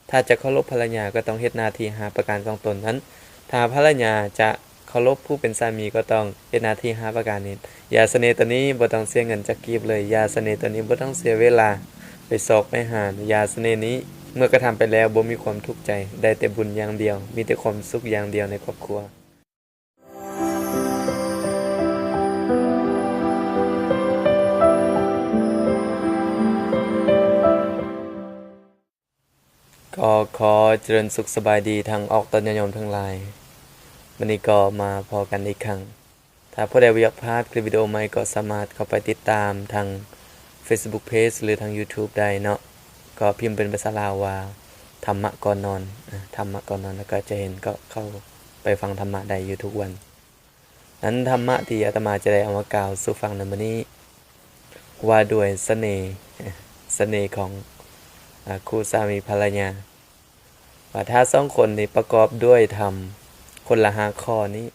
ຖ້າຈະເຄົາລົບພັນລະຍາກໍຕ້ອງເຮັດໜ້າທີ່ຫ້າປະການຂອງຕົນນັ້ນ. ຖ້າພັນລະຍາຈະເຄົາລົບຜູ້ເປັນສາມີກໍຕ້ອງເຮັດໜ້າທີ່ຫ້າປະການນີ້. ຢາສະເໜ່ໂຕນີ້ບໍ່ຕ້ອງເສຍເງິນຈັກກີບເລີຍ. ຢາສະເໜ່ໂຕນີ້ບໍ່ຕ້ອງເສຍເວລາໄປຊອກໄປຫາ. ຢາສະເໜ່ນີ້ເມື່ອກະທຳໄປແລ້ວບໍ່ມີຄວາມທຸກໃຈ, ໄດ້ແຕ່ບຸນຢ່າງດຽວ, ມີແຕ່ຄວາມສຸກຢ່າງດຽວໃນຄອບຄົວ. ກໍຂໍຈະເລີນສຸກສະບາຍດີທັງອອກຕົນຍາດໂຍມທັງຫຼາຍ. ມື້ນີ້ກໍມາພໍ້ກັນອີກຄັ້ງ. ຖ້າຜູ້ໃດບໍ່ຢາກພາດຄລິບວິດີໂອໃໝ່ ກໍສາມາດເຂົ້າໄປຕິດຕາມທາງ Facebook Page ຫຼືທາງ YouTube ໄດ້ເນາະ. ກໍພິມເປັນພາສາລາວວ່າ ທຳມະກ່ອນນອນ, ອາ, ທຳມະກ່ອນນອນ ແລ້ວກໍຈະເຫັນ, ກໍເຂົ້າໄປຟັງທຳມະໄດ້ຢູ່ທຸກວັນ. ນັ້ນທຳມະທີ່ອາດຕະມາຈະໄດ້ເອົາມາກ່າວສູ່ຟັງໃນມື້ນີ້ ວ່າດ້ວຍສະເໜ່, ສະເໜ່ຂອງ, ອາ, ຄູ່ສາມີພັນລະຍາ ວ່າຖ້າສອງຄົນນີ້ປະກອບດ້ວຍທຳຄົນລະຫ້າຂໍ້ນີ້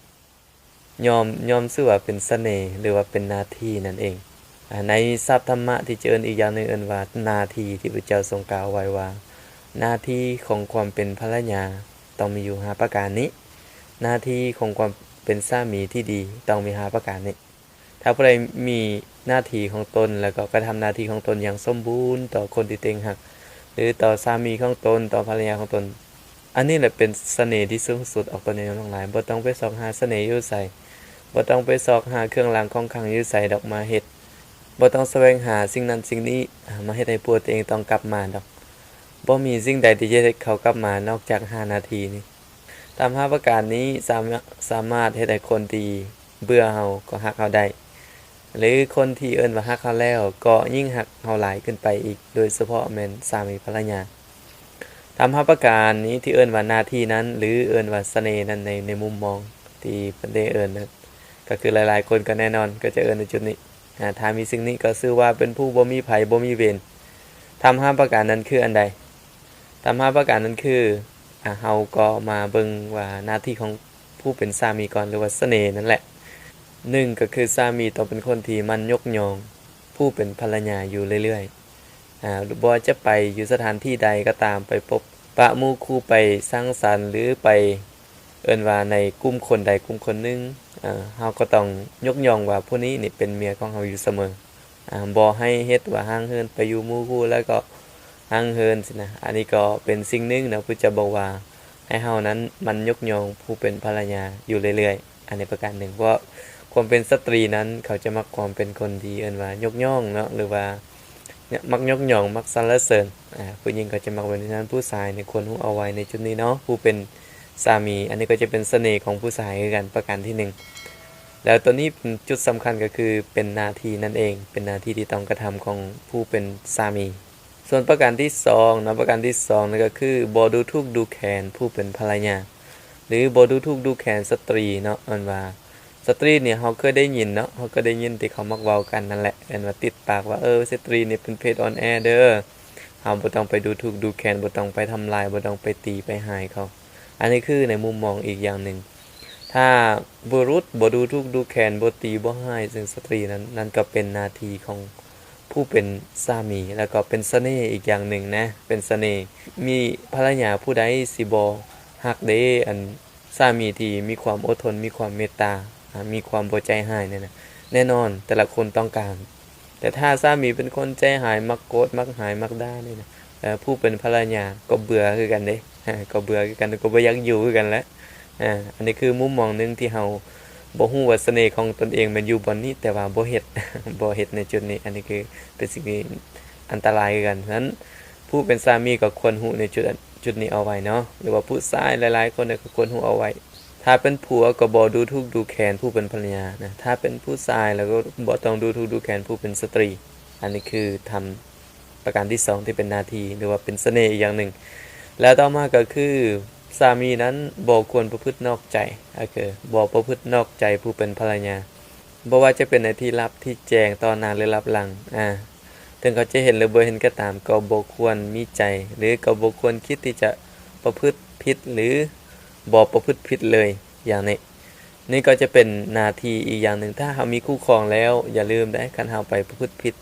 ຍ່ອມ, ຍ່ອມຊື່ວ່າເປັນສະເໜ່ ຫຼືວ່າເປັນໜ້າທີ່ນັ້ນເອງ. ອາ, ໃນສັບທຳມະທີ່ຈະເອີ້ນອີກຢ່າງໜຶ່ງເອີ້ນວ່າໜ້າທີ່ ທີ່ພະເຈົ້າຊົງກ່າວໄວ້ວ່າ ໜ້າທີ່ຂອງຄວາມເປັນພັນລະຍາຕ້ອງມີຢູ່ຫ້າປະການນີ້, ໜ້າທີ່ຂອງຄວາມເປັນສາມີທີ່ດີຕ້ອງມີຫ້າປະການນີ້. ຖ້າຜູ້ໃດມີໜ້າທີ່ຂອງຕົນ ແລ້ວກໍກະທຳໜ້າທີ່ຂອງຕົນຢ່າງສົມບູນຕໍ່ຄົນທີ່ຕົວເອງຮັກ ຫຼືຕໍ່ສາມີຂອງຕົນ, ຕໍ່ພັນລະຍາຂອງຕົນ, ອັນນີ້ແຫຼະເປັນສະເໜ່ທີ່ສູງສຸດອອກຕົນຍາດໂຍມທັງຫຼາຍ. ບໍ່ຕ້ອງໄປຊອກຫາສະເໜ່ຢູ່ໃສ, ບໍ່ຕ້ອງໄປຊອກຫາເຄື່ອງລາງຂອງຂັງຢູ່ໃສດອກມາເຮັດ, ບໍ່ຕ້ອງສະແຫວງຫາສິ່ງນັ້ນສິ່ງນີ້ມາເຮັດໃຫ້ຜົວຕົວເອງຕ້ອງກັບມາດອກ. ບໍ່ມີສິ່ງໃດທີ່ຈະເຮັດເຂົາກັບມານອກຈາກຫ້າໜ້າທີ່ນີ້. ທຳຫ້າປະການນີ້ສາມາດ, ສາມາດເຮັດໃຫ້ຄົນທີ່ເບື່ອເຮົາກໍຮັກເຮົາໄດ້ ຫຼືຄົນທີ່ເອີ້ນວ່າຮັກເຮົາແລ້ວກໍຍິ່ງຮັກເຮົາຫຼາຍຂຶ້ນໄປອີກ, ໂດຍສະເພາະແມ່ນສາມີພັນລະຍາ. ທຳຫ້າປະການນີ້ທີ່ເອີ້ນວ່າໜ້າທີ່ນັ້ນ ຫຼືເອີ້ນວ່າສະເໜ່ນັ້ນ ໃນ, ໃນມຸມມອງທີ່ເພິ່ນໄດ້ເອີ້ນນັ້ນ ກໍຄືຫຼາຍໆຄົນກໍແນ່ນອນກໍຈະເອີ້ນໃນຈຸດນີ້. ອາ, ຖ້າມີສິ່ງນີ້ກໍຊື່ວ່າເປັນຜູ້ບໍ່ມີໄພບໍ່ມີເວນ. ທຳຫ້າປະການນັ້ນຄືອັນໃດ? ທຳຫ້າປະການນັ້ນຄື, ອາ, ເຮົາກໍມາເບິ່ງວ່າໜ້າທີ່ຂອງຜູ້ເປັນສາມີກ່ອນ ຫຼືວ່າສະເໜ່ນັ້ນແຫຼະ. ໜຶ່ງກໍຄືສາມີຕ້ອງເປັນຄົນທີ່ໝັ່ນຍົກຍ້ອງຜູ້ເປັນພັນລະຍາຢູ່ເລື້ອຍໆ. ອາ, ບໍ່ວ່າຈະໄປຢູ່ສະຖານທີ່ໃດກໍຕາມ, ໄປພົບປະໝູ່ຄູ່, ໄປສັງສັນ ຫຼືໄປ ເອີ້ນວ່າໃນກຸ່ມຄົນໃດກຸ່ມຄົນໜຶ່ງ, ເຮົາກໍຕ້ອງຍົກຍ້ອງວ່າຜູ້ນີ້ນີ້ເປັນເມຍຂອງເຮົາຢູ່ສະເໝີ. ບໍ່ໃຫ້ເຮັດວ່າຫ່າງເຫີນໄປຢູ່ໝູ່ຄູ່ແລ້ວກໍຫ່າງເຫີນຊີ້ນະ. ອັນນີ້ກໍເປັນສິ່ງໜຶ່ງເນາະ, ພະເຈົ້າບອກວ່າໃຫ້ເຮົານັ້ນໝັ່ນຍົກຍ້ອງຜູ້ເປັນພັນລະຍາຢູ່ເລື້ອຍໆ. ອັນນີ້ປະການໜຶ່ງ, ເພາະຄວາມເປັນສະຕຣີນັ້ນ ເຂົາຈະມັກຄວາມເປັນຄົນທີ່ເອີ້ນວ່າຍົກຍ້ອງເນາະ ຫຼືວ່າ ມັກຍົກຍ້ອງ ມັກສັນລະເສີນ. ອາ, ຜູ້ຍິງກໍຈະມັກແບບນັ້ນ, ຜູ້ຊາຍນີ້ຄວນຮູ້ເອົາໄວ້ໃນຈຸດນີ້ເນາະ, ຜູ້ເປັນສາມີ. ອັນນີ້ກໍຈະເປັນສະເໜ່ຂອງຜູ້ຊາຍຄືກັນ, ປະການທີໜຶ່ງ. ແລ້ວໂຕນີ້ເປັນຈຸດສຳຄັນ, ກໍຄືເປັນໜ້າທີ່ນັ້ນເອງ, ເປັນໜ້າທີ່ທີ່ຕ້ອງກະທຳຂອງຜູ້ເປັນສາມີ. ສ່ວນປະການທີສອງເນາະ, ປະການທີສອງນັ້ນກໍຄືບໍ່ດູຖູກດູແຄນຜູ້ເປັນພັນລະຍາ ຫຼືບໍ່ດູຖູກດູແຄນສະຕຣີເນາະ. ເອີ້ນວ່າ ສະຕຣີນີ້ເຮົາເຄີຍໄດ້ຍິນເນາະ, ເຮົາເຄີຍໄດ້ຍິນທີ່ເຂົາມັກເວົ້າກັນນັ້ນແຫຼະ, ເອີ້ນວ່າຕິດປາກວ່າ ເອີ ສະຕຣີນີ້ເປັນເພດອ່ອນແອເດີ, ເຮົາບໍ່ຕ້ອງໄປດູຖູກດູແຄນ, ບໍ່ຕ້ອງໄປທຳລາຍ, ບໍ່ຕ້ອງໄປຕີໄປຮ້າຍເຂົາ. ອັນນີ້ຄືໃນມຸມມອງອີກຢ່າງໜຶ່ງ. ຖ້າບຸລຸດບໍ່ດູຖູກດູແຄນ, ບໍ່ຕີບໍ່ຮ້າຍເຊິ່ງສະຕຣີນັ້ນ, ນັ້ນກໍເປັນໜ້າທີ່ຂອງຜູ້ເປັນສາມີ, ແລ້ວກໍເປັນສະເໜ່ອີກຢ່າງໜຶ່ງນະ, ເປັນສະເໜ່. ມີພັນລະຍາຜູ້ໃດຊິບໍ່ຮັກເດ້ ອັນ ສາມີທີ່ມີຄວາມອົດທົນ, ມີຄວາມເມດຕາ, ອາ, ມີຄວາມບໍ່ໃຈຮ້າຍນີ້ນະ, ແນ່ນອນແຕ່ລະຄົນຕ້ອງການ. ແຕ່ຖ້າສາມີເປັນຄົນໃຈຮ້າຍ, ມັກໂກດ, ມັກຮ້າຍ, ມັກດ່ານີ້ນະ, ເອີ, ຜູ້ເປັນພັນລະຍາກໍເບື່ອຄືກັນເດ້, ກໍເບື່ອຄືກັນ, ກໍບໍ່ຢາກຢູ່ຄືກັນແຫຼະ. ອາ, ອັນນີ້ຄືມຸມມອງໜຶ່ງທີ່ເຮົາບໍ່ຮູ້ວ່າສະເໜ່ຂອງຕົນເອງແມ່ນຢູ່ບ່ອນນີ້, ແຕ່ວ່າບໍ່ເຮັດ, ບໍ່ເຮັດໃນຈຸດນີ້. ອັນນີ້ຄືເປັນສິ່ງທີ່ອັນຕະລາຍຄືກັນ. ສະນັ້ນ ຜູ້ເປັນສາມີກໍຄວນຮູ້ໃນຈຸດ, ຈຸດນີ້ເອົາໄວ້ເນາະ, ຫຼືວ່າຜູ້ຊາຍຫຼາຍໆຄົນກໍຄວນຮູ້ເອົາໄວ້. ຖ້າເປັນຜົວກໍບໍ່ດູຖູກດູແຄນຜູ້ເປັນພັນລະຍານະ, ຖ້າເປັນຜູ້ຊາຍແລ້ວກໍບໍ່ຕ້ອງດູຖູກດູແຄນຜູ້ເປັນສະຕຣີ. ອັນນີ້ຄືທຳປະການທີສອງທີ່ເປັນໜ້າທີ່ ຫຼືວ່າເປັນສະເໜ່ອີກຢ່າງໜຶ່ງ. ແລ້ວຕໍ່ມາກໍຄືສາມີນັ້ນບໍ່ຄວນປະພຶດນອກໃຈ, ກໍຄືບໍ່ປະພຶດນອກໃຈຜູ້ເປັນພັນລະຍາ. ບໍ່ວ່າຈະເປັນໃນທີ່ລັບ, ທີ່ແຈ້ງ, ຕໍ່ໜ້າ ຫຼື ລັບຫຼັງ, ອາ, ເຖິງເຂົາຈະເຫັນ ຫຼື ບໍ່ເຫັນກໍຕາມ, ກໍບໍ່ຄວນມີໃຈ ຫຼື ກໍບໍ່ຄວນຄິດທີ່ຈະປະພຶດຜິດ ຫຼື ບໍ່ປະພຶດຜິດເລີຍ. ຢ່າງນີ້, ນີ້ກໍຈະເປັນໜ້າທີ່ອີກຢ່າງໜຶ່ງ. ຖ້າເຮົາມີຄູ່ຄອງແລ້ວ, ຢ່າລືມເດ້, ຄັນເຮົາໄປປະພຶດຜິດ,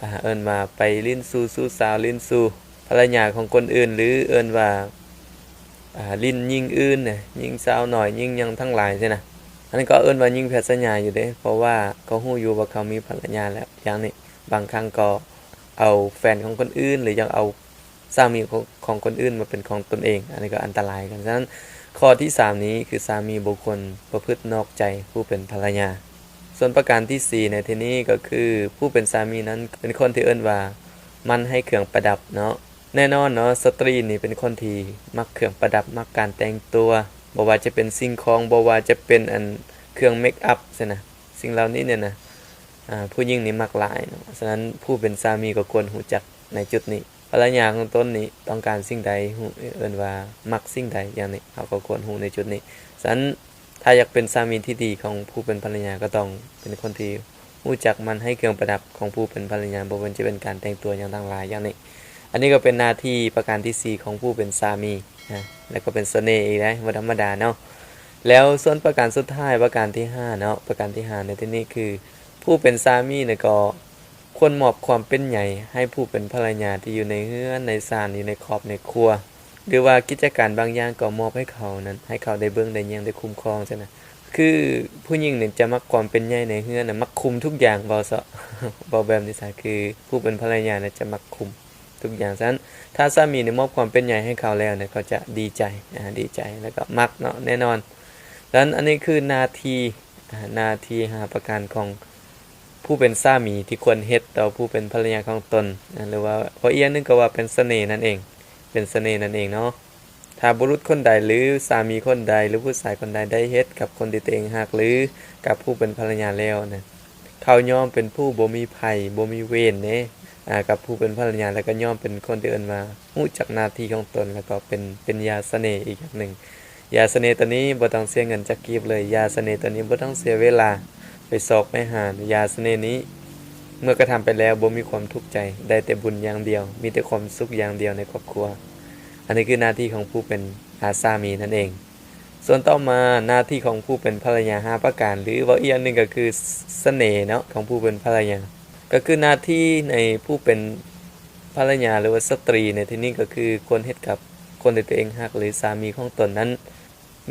ອາ, ເອີ້ນວ່າໄປຫຼິ້ນຊູ້, ຊູ້ສາວ, ຫຼິ້ນຊູ້, ພັນລະຍາຂອງຄົນອື່ນ ຫຼື ເອີ້ນວ່າ ອ່າ ຫຼິ້ນຍິງອື່ນນະ ຍິງສາວນ້ອຍ ຍິງຫຍັງທັງຫຼາຍຊີ້ນະ. ອັນນັ້ນກໍເອີ້ນວ່າຍິງແພດສະຍາຢູ່ເດ້ ເພາະວ່າເຂົາຮູ້ຢູ່ວ່າເຂົາມີພັນລະຍາແລ້ວ ຢ່າງນີ້. ບາງຄັ້ງກໍເອົາແຟນຂອງຄົນອື່ນ ຫຼື ຢາກເອົາສາມີຂອງ ຂອງຄົນອື່ນມາເປັນຂອງຕົນເອງ ອັນນີ້ກໍອັນຕະລາຍກັນ. ສະນັ້ນ ຂໍ້ທີສາມນີ້ຄືສາມີບໍ່ຄວນປະພຶດນອກໃຈຜູ້ເປັນພັນລະຍາ. ສ່ວນປະການທີສີ່ໃນທີ່ນີ້ກໍຄື ຜູ້ເປັນສາມີນັ້ນເປັນຄົນທີ່ເອີ້ນວ່າໝັ່ນໃຫ້ເຄື່ອງປະດັບເນາະ. ແນ່ນອນເນາະ ສະຕຣີນີ້ເປັນຄົນທີ່ມັກເຄື່ອງປະດັບ ມັກການແຕ່ງຕົວ ບໍ່ວ່າຈະເປັນສິ່ງຂອງ ບໍ່ວ່າຈະເປັນອັນເຄື່ອງເມກອັບຊີ້ນະ ສິ່ງເຫຼົ່ານີ້ນີ້ນະ ອ່າ ຜູ້ຍິງນີ້ມັກຫຼາຍເນາະ. ສະນັ້ນ ຜູ້ເປັນສາມີກໍຄວນຮູ້ຈັກໃນຈຸດນີ້ ພັນລະຍາຂອງຕົນນີ້ຕ້ອງການສິ່ງໃດ ຮູ້ ເອີ້ນວ່າມັກສິ່ງໃດ ຢ່າງນີ້ ເຮົາກໍຄວນຮູ້ໃນຈຸດນີ້. ສະນັ້ນ ຖ້າຢາກເປັນສາມີທີ່ດີຂອງຜູ້ເປັນພັນລະຍາ ກໍຕ້ອງເປັນຄົນທີ່ຮູ້ຈັກໝັ່ນໃຫ້ເຄື່ອງປະດັບຂອງຜູ້ເປັນພັນລະຍາ ບໍ່ວ່າຈະເປັນການແຕ່ງຕົວຫຍັງທັງຫຼາຍ ຢ່າງນີ້. ອັນນີ້ກໍເປັນໜ້າທີ່ປະການທີສີ່ຂອງຜູ້ເປັນສາມີນະ ແລ້ວກໍເປັນສະເໜ່ອີກໄດ໋ ບໍ່ທຳມະດາເນາະ. ແລ້ວສ່ວນປະການສຸດທ້າຍ ປະການທີຫ້າເນາະ ປະການທີຫ້າໃນທີ່ນີ້ຄື ຜູ້ເປັນສາມີນະກໍຄວນມອບຄວາມເປັນໃຫຍ່ໃຫ້ຜູ້ເປັນພັນລະຍາທີ່ຢູ່ໃນເຮືອນໃນຊານ ຢູ່ໃນຄອບໃນຄົວ ຫຼືວ່າກິດຈະການບາງຢ່າງກໍມອບໃຫ້ເຂົານັ້ນ ໃຫ້ເຂົາໄດ້ເບິ່ງໄດ້ແຍງໄດ້ຄຸ້ມຄອງຊັ້ນນະ. ຄືຜູ້ຍິງນີ້ຈະມັກຄວາມເປັນໃຫຍ່ໃນເຮືອນນະ ມັກຄຸມທຸກຢ່າງ ເວົ້າຊະ ເວົ້າແບບນີ້ຊະ ຄືຜູ້ເປັນພັນລະຍານະຈະມັກຄຸມທຸກຢ່າງ. ສະນັ້ນ ຖ້າສາມີນີ້ມອບຄວາມເປັນໃຫຍ່ໃຫ້ເຂົາແລ້ວນະ ເຂົາຈະດີໃຈ ອາ ດີໃຈ ແລ້ວກໍມັກເນາະ ແນ່ນອນ. ສະນັ້ນ ອັນນີ້ຄືໜ້າທີ່ ອາ ໜ້າທີ່ຫ້າປະການຂອງຜູ້ເປັນສາມີທີ່ຄວນເຮັດຕໍ່ຜູ້ເປັນພັນລະຍາຂອງຕົນ ອາ ຫຼືວ່າ ເວົ້າອີກຢ່າງໜຶ່ງກໍວ່າເປັນສະເໜ່ນັ້ນເອງ ເປັນສະເໜ່ນັ້ນເອງເນາະ. ຖ້າບຸລຸດຄົນໃດ ຫຼື ສາມີຄົນໃດ ຫຼື ຜູ້ຊາຍຄົນໃດໄດ້ເຮັດກັບຄົນທີ່ຕົວເອງຮັກ ຫຼື ກັບຜູ້ເປັນພັນລະຍາແລ້ວນະ ເຂົາຍ່ອມເປັນຜູ້ບໍ່ມີໄພ ບໍ່ມີເວນເດ້ ອາ ກັບຜູ້ເປັນພັນລະຍາ ແລ້ວກໍຍ່ອມເປັນຄົນທີ່ເອີ້ນວ່າຮູ້ຈັກໜ້າທີ່ຂອງຕົນ ແລ້ວກໍເປັນ ເປັນຢາສະເໜ່ອີກຢ່າງໜຶ່ງ. ຢາສະເໜ່ຕົວນີ້ບໍ່ຕ້ອງເສຍເງິນຈັກກີບເລີຍ. ຢາສະເໜ່ຕົວນີ້ບໍ່ຕ້ອງເສຍເວລາໄປຊອກໄປຫາ. ຢາສະເໜ່ນີ້ເມື່ອກະທຳໄປແລ້ວບໍ່ມີຄວາມທຸກໃຈ ໄດ້ແຕ່ບຸນຢ່າງດຽວ ມີແຕ່ຄວາມສຸກຢ່າງດຽວໃນຄອບຄົວ. ອັນນີ້ຄືໜ້າທີ່ຂອງຜູ້ເປັນ ອາ ສາມີນັ້ນເອງ. ສ່ວນຕໍ່ມາ ໜ້າທີ່ຂອງຜູ້ເປັນພັນລະຍາຫ້າປະການ ຫຼື ເວົ້າອີກຢ່າງໜຶ່ງກໍຄືສະເໜ່ເນາະ ຂອງຜູ້ເປັນພັນລະຍາ ກໍຄືໜ້າທີ່ໃນຜູ້ເປັນພັນລະຍາ ຫຼືວ່າສະຕຣີໃນທີ່ນີ້ກໍຄືຄວນເຮັດກັບ ຄົນທີ່ຕົວເອງຮັກ ຫຼື ສາມີຂອງຕົນນັ້ນ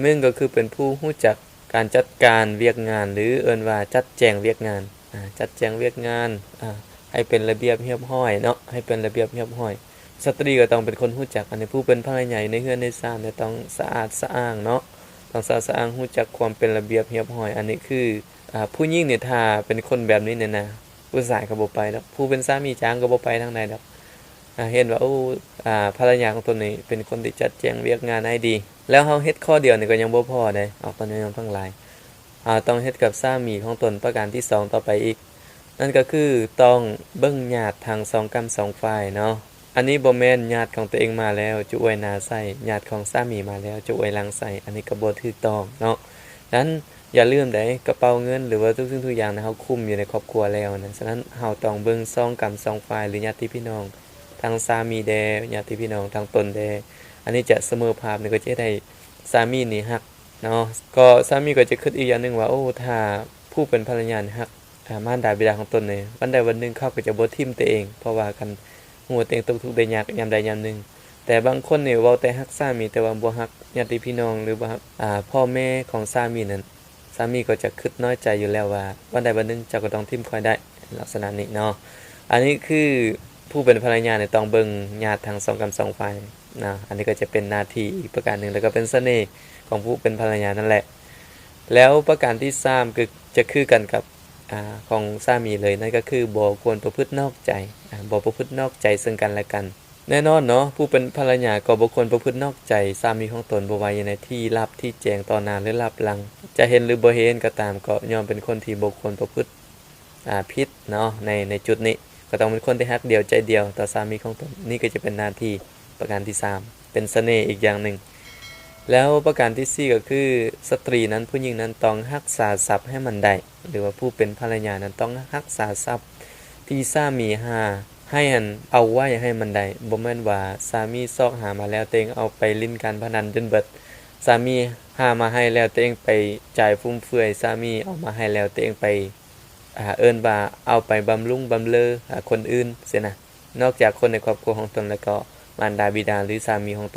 ໜຶ່ງກໍຄືເປັນຜູ້ຮູ້ຈັກການຈັດການວຽກງານ ຫຼື ເອີ້ນວ່າຈັດແຈງວຽກງານ ອາ ຈັດແຈງວຽກງານ ອາ ໃຫ້ເປັນລະບຽບຮຽບຮ້ອຍເນາະ ໃຫ້ເປັນລະບຽບຮຽບຮ້ອຍ. ສະຕຣີກໍຕ້ອງເປັນຄົນຮູ້ຈັກ ອັນນີ້ຜູ້ເປັນພັນລະຍາຢູ່ໃນເຮືອນໃນຊານນີ້ຕ້ອງສະອາດສະອ້າງເນາະ ຕ້ອງສະອາດສະອ້າງ ຮູ້ຈັກຄວາມເປັນລະບຽບຮຽບຮ້ອຍ. ອັນນີ້ຄື ອາ ຜູ້ຍິງນີ້ຖ້າເປັນຄົນແບບນີ້ນີ້ນະ ຜູ້ຊາຍກໍບໍ່ໄປດອກ ຜູ້ເປັນສາມີຈ້າງກໍບໍ່ໄປທາງໃດດອກ. ອາ ເຫັນວ່າ ໂອ້ ອາ ພັນລະຍາຂອງຕົນນີ້ເປັນຄົນທີ່ຈັດແຈງວຽກງານໃຫ້ດີ ແລ້ວເຮົາເຮັດຂໍ້ດຽວນີ້ກໍຍັງບໍ່ພໍເດ້ ອອກຕົນຍອມທັງຫຼາຍ ເຮົາຕ້ອງເຮັດກັບສາມີຂອງຕົນປະການທີສອງຕໍ່ໄປອີກ ນັ້ນກໍຄືຕ້ອງເບິ່ງຍາດທັງສອງກ້ຳສອງຝ່າຍເນາະ. ອັນນີ້ບໍ່ແມ່ນຍາດຂອງຕົວເອງມາແລ້ວຈະອວຍໜ້າໃສ່ ຍາດຂອງສາມີມາແລ້ວຈະອວຍຫຼັງໃສ່ ອັນນີ້ກໍບໍ່ຖືກຕ້ອງເນາະ. ນັ້ນ ຢ່າລືມເດ້ ກະເປົາເງິນ ຫຼືວ່າທຸກສິ່ງທຸກຢ່າງນະ ເຮົາຄຸມຢູ່ໃນຄອບຄົວແລ້ວນະ. ສະນັ້ນ ເຮົາຕ້ອງເບິ່ງສອງກ້ຳສອງຝ່າຍ ຫຼື ຍາດຕິພີ່ນ້ອງ ທັງສາມີແດ່ ຍາດຕິພີ່ນ້ອງທາງຕົນແດ່ ອັນນີ້ຈະສະເໝີພາບ ນີ້ກໍຈະເຮັດໃຫ້ສາມີນີ້ຮັກເນາະ. ກໍສາມີກໍຈະຄິດອີກຢ່າງໜຶ່ງວ່າ ໂອ້ ຖ້າຜູ້ເປັນພັນລະຍານີ້ຮັກ ອາ ມານດາບິດາຂອງຕົນນີ້ ວັນໃດວັນໜຶ່ງເຂົາກໍຈະບໍ່ຖິ້ມຕົວເອງ ເພາະວ່າຄັນຮູ້ວ່າຕົວເອງຕົກທຸກໄດ້ຍາກຍາມໃດຍາມໜຶ່ງ. ແຕ່ບາງຄົນນີ້ເວົ້າແຕ່ຮັກສາມີ ແຕ່ວ່າບໍ່ຮັກຍາດຕິພີ່ນ້ອງ ຫຼື ບໍ່ຮັກ ອາ ພໍ່ແມ່ຂອງສາມີນັ້ນ ສາມີກໍຈະຄິດນ້ອຍໃຈຢູ່ແລ້ວວ່າ ວັນໃດວັນໜຶ່ງເຈົ້າກໍຕ້ອງຖິ້ມຂ້ອຍໄດ້ ລັກສະນະນີ້ເນາະ. ອັນນີ້ຄືຜູ້ເປັນພັນລະຍານີ້ຕ້ອງເບິ່ງຍາດທັງສອງກ້ຳສອງຝ່າຍນະ. ອັນນີ້ກໍຈະເປັນໜ້າທີ່ອີກປະການໜຶ່ງ ແລ້ວກໍເປັນສະເໜ່ຂອງຜູ້ເປັນພັນລະຍານັ້ນແຫຼະ. ແລ້ວປະການທີສາມ ຄື ຈະຄືກັນກັບ ອາ ຂອງສາມີເລີຍ ນັ້ນກໍຄືບໍ່ຄວນປະພຶດນອກໃຈ ອາ ບໍ່ປະພຶດນອກໃຈເຊິ່ງກັນແລະກັນ. ແນ່ນອນເນາະ ຜູ້ເປັນພັນລະຍາກໍບໍ່ຄວນປະພຶດນອກໃຈສາມີຂອງຕົນ ບໍ່ວ່າຢູ່ໃນທີ່ລັບທີ່ແຈ້ງຕໍ່ໜ້າ ຫຼື ລັບຫຼັງ ຈະເຫັນ ຫຼື ບໍ່ເຫັນກໍຕາມ ກໍຍ່ອມເປັນຄົນທີ່ບໍ່ຄວນປະພຶດ ອາ ຜິດເນາະ ໃນ ໃນຈຸດນີ້ ກໍຕ້ອງເປັນຄົນທີ່ຮັກດຽວໃຈດຽວຕໍ່ສາມີຂອງຕົນ. ນີ້ກໍຈະເປັນໜ້າທີ່ປະການທີສາມ ເປັນສະເໜ່ອີກຢ່າງໜຶ່ງ. ແລ້ວປະການທີສີ່ ກໍຄືສະຕຣີນັ້ນ ຜູ້ຍິງນັ້ນຕ້ອງຮັກສາຊັບໃຫ້ມັນໄດ້ ຫຼືວ່າຜູ້ເປັນພັນລະຍານັ້ນຕ້ອງຮັກສາຊັບທີ່ສາມີຫາ ໃຫ້ອັນເອົາໄວ້ໃຫ້ມັນໄດ້ ບໍ່ແມ່ນວ່າສາມີຊອກຫາມາແລ້ວ ຕົວເອງເອົາໄປຫຼິ້ນການພະນັນຈົນເບິດ. ສາມີຫາມາໃຫ້ແລ້ວ ຕົວເອງໄປຈ່າຍຟຸມເຟືອຍ, ສາມີເອົາມາໃຫ້ແລ້ວ ຕົວເອງໄປ ອາ ເອີ້ນວ່າເອົາໄປບຳລຸງບຳເລີ ອາ ຄົນອື່ນຊີ້ນະ. ນອກຈາກຄົນໃນຄອບຄົວຂອງຕົນແລ້ວ ກໍ ມານດາບິດາ ຫຼື ສາມີຂອງ